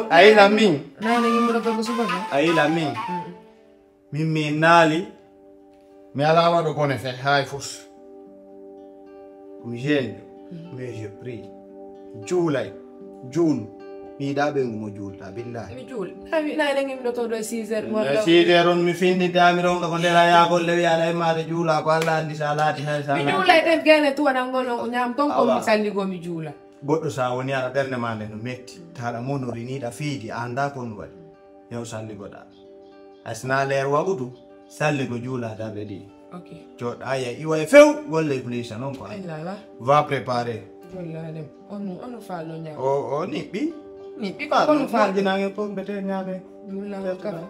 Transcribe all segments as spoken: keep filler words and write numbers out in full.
A yila min. Nane yimɓe ɗo torgo subaka. A yila min. Min mi naali. Mi alaa waɗo bone fe hay fus. Ko mi jeeñɗo. Mais je prie. Juulay. Juul. Mi yiɗaa ɓe mo juulta billahi. Mi juul. Nami nane yimɓe ɗo torgo six heures. Six heures on mi finndidami ronka ko ndela yaagol le wiyaɗa e maade juula ko Allah anndi sa laati hay sa. Mi juulay ɗen gene tuwaɗan ngol on ko ñaam ton ko mi salli go mi juula. Goɗɗo sa woni aɗa ɓernde ma nde no metti taɗa monori ni ɗa fiidi a annda ko no waɗi. Yaw salligoɗa. Asna leer wagudu salligo juula darɗe ɗiɗi. Ok. Joɗɗa ya iwa e few golle e police non ko. Ay lala. Va préparer. Golla dem. On on fallo ñaam. O o niɓɓi. Niɓɓi ko on fallo. Dinange pompe te ñaame. Dulla kafe.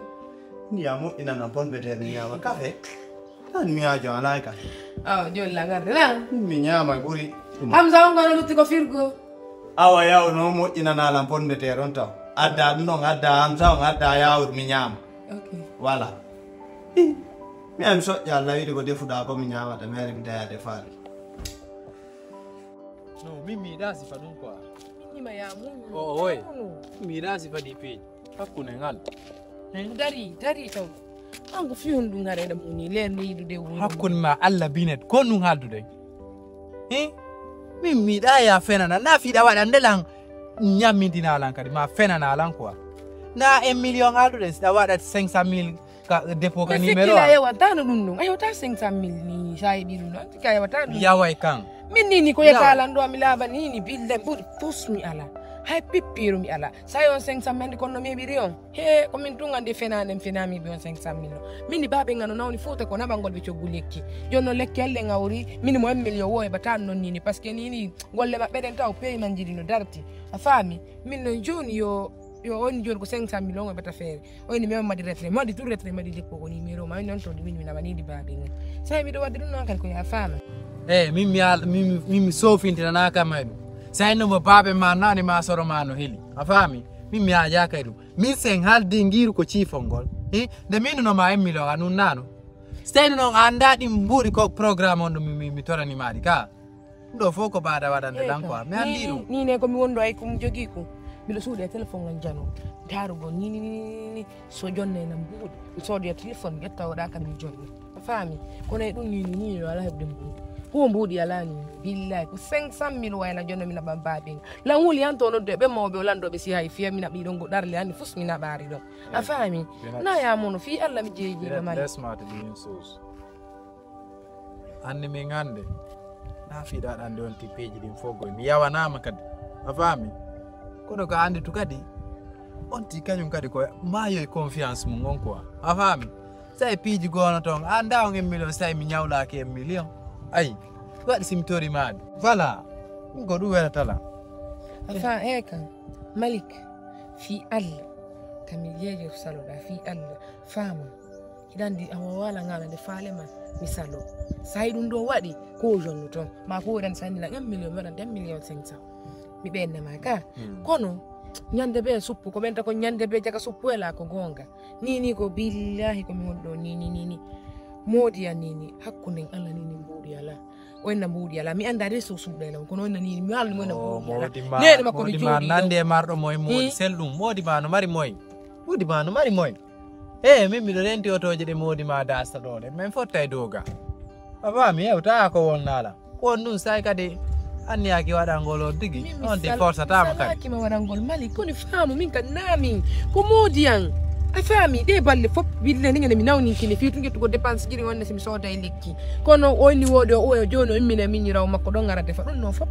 Ndiya moƴƴinana pompe te ñaama kafe. Tan mi yaajo alay ka. Awa jolla garde na. Mi ñaama ɓuri. Hamza on gono lutti ko firgo. Awa yaw no moƴƴinana lan pompe te ɗon taw. Adda ɗum ɗon adda Hamza on adda yawur mi ñaama. Ok. Voilà. Mi ami soƴƴa Allah wiɗi ko defuɗa ko mi ñaamata mi ari mi daya defaali. No min mi yiɗa sifa ɗum quoi. Innima ya mum. O oye. Mi yiɗa sifa ɗi peeji. Hakkunde ngal. Dari dari taw. An ko fiyun ɗum haɗa eɗa muni leer nde yiɗude wuro. Hakkunde ma Allah binet ko ɗum haalduɗen. Hi? Min mi yiɗa ya fenana na fiɗa waɗande lan ñammidina lan kadi ma fenana lan quoi. Na un million haalduɗen siɗa waɗa cinq cent mille ka dépôt ka numéro a. Yewa tano ɗum ɗum a yewta cinq cent mille ni sa heɓi ɗum ɗon ka yewata ɗum. Yaway kan. Min ni ni ko yetalan ɗo mi laaɓa ni ni bille ɓuri pus mi ala. Hay pippiru mi ala sa yo cinq cent mille andi kono no mi heɓiri on. He ko min tun andi fenani en fenami ɓe on cinq cent mille o. Min ni baɓe ngano nawni fouta ko naɓangol ɓe coggu lekki. Joni no lekki elle ngawri min mo un million wo heɓata non nini parce que nini golle maɓɓe ɗen taw peyman jiɗi no darti. A faami. Min non joni yo yo on joni ko cinq cent mille on heɓata feere. Oyni mi on madi retre madi tout retre madi dépôt ko numéro ma non to ɗi min mi namanidi baɓe ngal. Sa miɗo wadde ɗum noon kadi ko ya faama. Eyi min mi al min min mi sofintinanaka may ɗum. Sa inno mo baɓe ma nani ma soro ma no heli a faami. Min mi ajaka e ɗum. Min sen haldi ngiru ko ciifol ngol. Hi nde minunoma en milo a nun nano. So tawi noon a anndaa ɗin mbuuɗi ko programme on ɗum mi mi toranimaɗi ka. Ɗo fof ko baada waɗande lan quoi mi anndi ɗum. Ni ne ko mi wondo ay ko mi jogii ko. Miɗo suuɗi e téléphone ngal jano darugol ni ni ni so jonne na mbuuɗi mi soodoya téléphone ƴetta oɗa kam mi jonne a faami. Kono e ɗum ni ni ni no ala heɓde mbuuɗi. Ko mbuuɗi ala ni billahi ko cinq cent mille wayla jonno mi naɓan baabin lan wuli han to nodde ɓe mawɓe o lanɗoɓe si hay fiya mi naɓi ɗon go ɗarle anni fus mi naɓari ɗon. A faami? Na yaamono fii Alla mi jeejiima mani. Lesmaade ɗi min soos. Anndi min hannde na fiiɗa aɗa anndi on tippeeji ɗin fof goy mi yawanaama kadi. A faami? Kono ko annditu kadi on ti kañum kadi ko maayo e confiance mum on quoi. A faami? Tawi piiji goono toon a anndaa on en million so tawi mi ñawlaaki en million. Ayi waɗi si mi torimaade voilà. Ɗum ko ɗum welatala. A faa eekan. Malik, fii Alla, ka mi yeejo saloɗaa, fii Alla, faama. Hiɗa anndi a wawaala ngaala nde faale ma, mi salo. Sayi ɗum ɗo waɗi, ko jonnu toon. Ma ko woɗan sanni lan un million, mi waɗan ten million cinq cent. Mi ɓeyna ma ka. Kono, ñande bee suppu, ko ɓenta ko ñande bee jaka suppu e laa ko goonga. Ni ni ko billahi ko mi woni ɗo ni ni ni ni. Moodi an ni ni, hakkunden Alla ni ni mbuuɗi alaa. O enna mbuuɗi alaa mi annda de so suuɗa e law kono o enna ni mi haalni mo enna mbuuɗi alaa. Nene makko no jooɗi nande e marɗo moye moodi sel ɗum moodi ma no mari moye. Moodi ma no mari moye. E min miɗo renti otooje ɗe moodi ma dasta ɗo ɗe min fotta e doga. A faami hewta ko wonnala. Ko on ɗum say kadi anniyaki waɗangol on tigi on ti forsatama kadi. Salakima waɗangol mali koni faamu min kadi naami ko moodi an. A faami ɗe balle fof bille ni ngene mi nawninkini fii tun ƴettugo dépense jiri wonde si mi sooda e lekki. Kono o inni wooɗi o uwa jooni o immina e miñirawo makko ɗon ngara defa ɗum noon fof.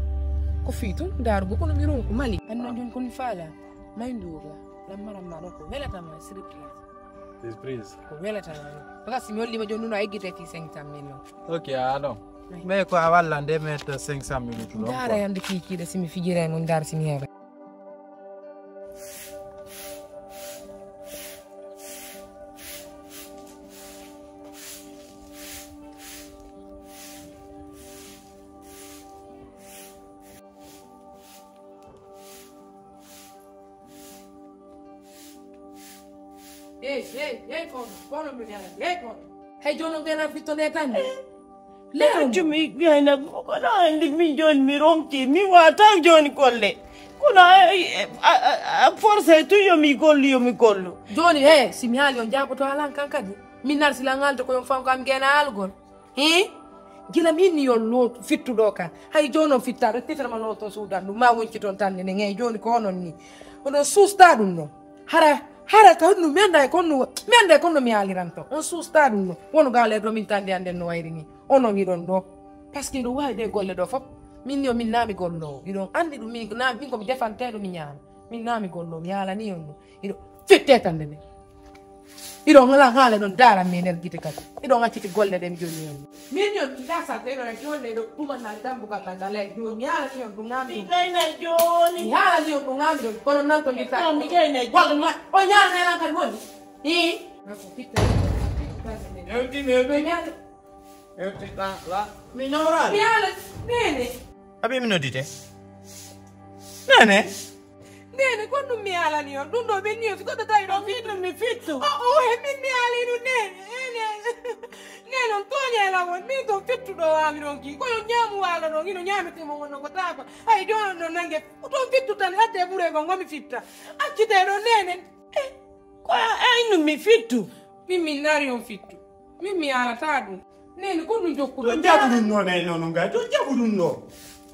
Ko fii tun ndaarugo kono mi ronku mali. Annan jooni kono mi faala may nduuga lammaram ma ɗon ko welatama surprise. Surprise. Ko welatama ɗum parce que si mi hollima jooni ɗum a eggitay fii cinq cent mille noon. Ok alors. Mais ko a walla nde metta cinq cent mille tuɗon. Ndaara yande kiikiiɗe si mi fijira e mum ndaara si mi heeɓa. Hey, hey, hey, kono, kono mi nana, hey, kono. Hey, jono ngena fitto ne tan. Leeru. Accu mi gayna kono andi mi joni mi ronki mi wata joni kolle. Kono a, a, a, a forcé tu yo mi gollu, yo mi gollu. Jooni, he, si mi haali on jaaboto haalan kan kadi. Min nar si lan haalde ko yon faw kam geena haalgol. He? Gila mi inni yon lootu fittuɗo kan. Hay jooni on fittaɗo, tefere ma looto suudan ɗum. Ma wonci toon tan ne, ne, jooni ko onon ni. Onon suusta ɗum noon. Hara, hara ka honɗum mi annda e konno, mi annda e konno mi haaliranto. On suusta ɗum noon. Wonu gaale ɗo min tande annden no wayri ni. Onon hiɗon ɗo. Parce que hiɗon waawi ɗe golle ɗo fof. Min yo min naami golloowo. Hiɗon anndi ɗum min, na, min ko mi defanteeɗo mi ñaama. Min naami golloowo, mi haalani on ɗum. Hiɗo fitte tan nde. Hiɗon ngala haala ɗon daaran mi e nder gite kadi. Hiɗon acciti golle ɗe mi jonni on. Min yo mi lasa ɗe ɗo e jonne ɗo ɗumanna dambugal ɗan ɗan ley jooni. Mi haalani on ɗum ŋaami ɗum. Mi gayna jooni. Mi haalani on ɗum ŋaami ɗum. Kono nan to mi sa. Mi gayna jooni. Walla ma, o ñaana nan kadi woni. Ii. Yewti mi, yewti. Mi ñaana. Yewti la, la. Mi nawra. Mi haala, nene. Abi mi noddite. Nene. Nene, ko ɗum mi haalani on? Ɗum ɗo ɓenni on, si goɗɗo tawi ɗon fittu, mi fittu. O, o, he min mi haali ɗum, nene. Nene. Nene, on tooñe la won. Min ton fittuɗo waami ɗon ki. Ko yo ñaamu waalo ɗon, hino ñaamete mo wonno ko taako. Hay jooni on ɗon nange. Ko ton fittu tan, adde ɓure kon, ngomi fitta. Accite ɗon, nene. Eh, ko a, a innu mi fittu. Min, min naari on fittu. Min, mi haalataa ɗum. Nene, ko ɗum jokkuɗo? To jaɓu ɗum ɗo, nene, noon, noon, gay, to jaɓu ɗum ɗo.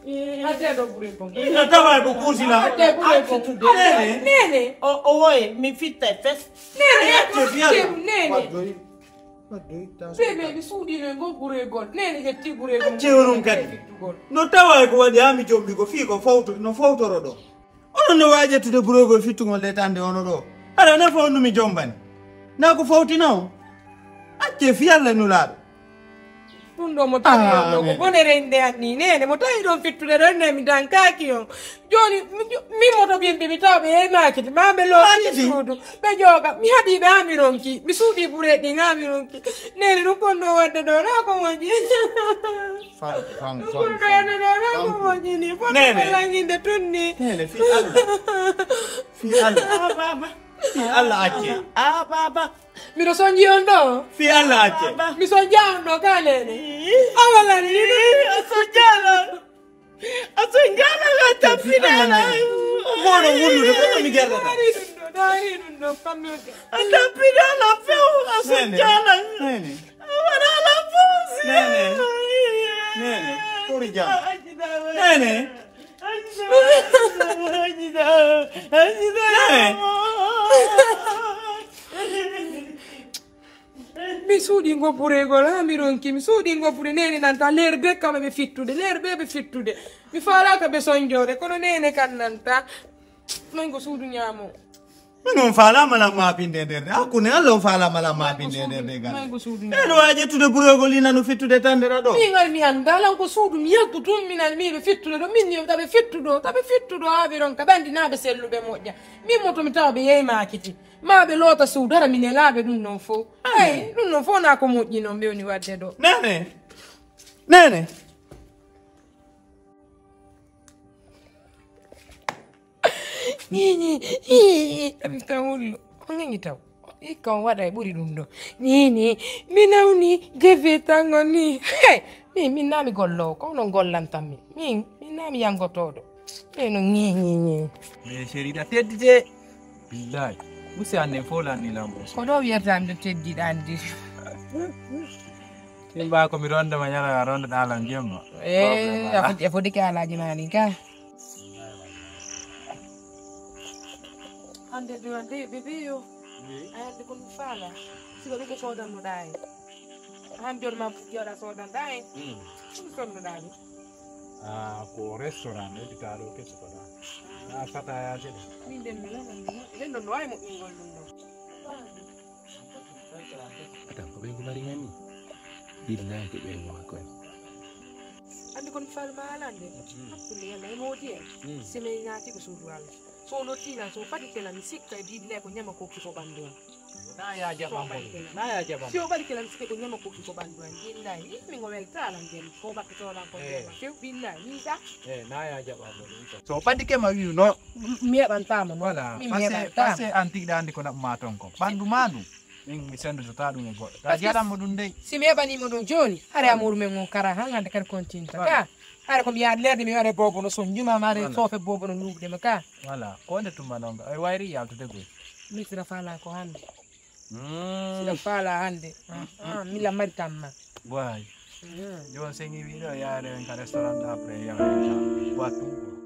Eh, adde ɗo ɓure kon. Ina tawa ko kuusila. Adde ɓure kon. Nene. Nene. O, o woye, mi fitta e fes. Nene, acce, fiya. Nene. Waddoy. Waddoy, ta. Ɓe, ɓe, mi suuɗiino e ngol ɓureyngol. Nene, ƴetti ɓureyngol. Acce onon kadi. Fittugol. No tawa ko waɗi haa mi jombi ko fii ko fawto, no fawtoro ɗo. Onon no waawi ƴettude ɓureyngol fittugol ɗe tande ono ɗo. Aɗa nafa on ɗum mi jombani. Na ko fawtina on. Acce fii Alla nulaaɗo. Ɗum ɗo mo tawi on ɗo ko bonere inde anni. Nene mo tawi ɗon fittude ɗon ne mi dankaaki on. Jooni mi, min mo to bimbi mi tawa ɓe yehi maakiti. Ma ɓe looti suudu. Ɓe jooga. Mi haɗi ɓe haa mi ronki. Mi suuɗi bureeɗi haa mi ronki. Nene ɗum kon ɗo waɗde ɗo. Na ko moƴƴi. Fan, fan, ɗum kon ɗo waɗde ɗo. Na ko moƴƴi ni. Foti langinde tun ni. Nene, fii Alla. Fii Alla. Ah, baba. Fii Alla acce. Ah, baba. Miɗo sonji on ɗo. Fii Alla acce. Mi sonja on ɗo ka nene. Awa lan ni. A sonjala. A sonjala la tapinala. Mono wullude ko mi gerrata. Dari ɗum ɗo, dari ɗum ɗo, kamɓe. A tapinala few, a sonjala. Nene. A waɗala few. Nene. Nene. Tori jam. Nene. Nene. Mi suuɗi ngo bureegol, haa mi ronki. Mi suuɗi ngo bure, nene nanta leer be kamɓe ɓe fittude, leer be ɓe fittude. Mi faalaaka ɓe sonjoore, kono nene kan nanta. Noy ngo suudu ñaamo. Min on faalaama lan maapinde nder de. Hakkunde Alla on faalaama lan maapinde nder de gal. Noy ngo suudu ñaamo. Eno waawi ƴettude bureegol ina no fittude tan nder ɗo. Min ngal mi annda lan ko suudu mi yaltu tun, min an mi ɓe fittude ɗo, min ni taɓe fittuɗo, taɓe fittuɗo haa ɓe ronka ɓe anndi naa ɓe selluɓe moƴƴa. Min mo to mi tawa ɓe yehi maakiti. Ma ɓe loota suudu, hara mi nelaaɓe ɗum noon fof. Ay, ɗum noon fof naa ko moƴƴi noon ɓe woni waɗde ɗo. Nene! Nene! Nene! Ɗum tan wullu. Ko ŋeñi taw? Hikka on waɗa e ɓuri ɗum ɗo. Nene! Mi nawni defe tango ni. Hey! Min, min naa mi golloowo, ko onon gollantan min. Min, min naa mi yanngotooɗo. Ɓe no ñeñeñe. Mais chéri, ɗa teddite. Billahi. Musi annen fof lanni lambo. Ko ɗo wiyata mi ɗo teddiɗa anndi. Timba ko mi ronda ma ñala ronda ɗalam jemma. Eh, a foti, a foti ke alaaji ma ni ka. Hande ɗo ande bébé yo. A yande ko mi faala. Siko ɓe ko sodanno ɗa en. Han joni ma joɗa sodan ɗa en. Ɗum sonnoɗa ɗum. Ah, ko restaurant ɓe bita ɗo keso ko ɗa. Na fata yaade ɗo. Min den mi lanan mi. Den ɗon no wawi moƴƴingol ɗum ɗo. Atan ko ɓeygu mari hen ni. Billahi ko ɓeygu makko en. Andi kon falma alande. Hakkunde yalla e modi en. Sime ñaati ko suudu Allah. So no tiilan so fadi kela mi sikka e billahi ko ñama ko kifo ɓandu am. Na ya jaɓan mo. Na ya jaɓan. Si o ɓaɗi kela mi sikka ko ñama ko kifo ɓandu am. Billahi mi ngo weltala ngen ko ɓaɗi tolan ko ñama. Few billahi ni da. Eh, na ya jaɓan mo. So ɓaɗi ke ma wiyu no. Mi heɓantama no. Voilà. Mi heɓantama. Parce que an tigi ɗa andi ko naɓma ton ko. Ɓandu ma ɗum. Min mi sendotota ɗum e goɗɗo. Ka jaɗan mo ɗum dey. Si mi heɓanimo ɗum joni, hare amour men on kara han hande kadi continue ta. Voilà. Ka. Hare ko mi yaade leerde mi waɗe bobo no son juma mare Voilà. Sofe bobo no nuuɓde ma ka. Voilà, ko nde tuma noon ay wayri yaltude goy. Misra fala ko hande. Sila fala hande. Ah, ah, mila mari tamma. Way. Joon sengi wiɗo yaade en ka restaurant après yawa en ka. Wa tout.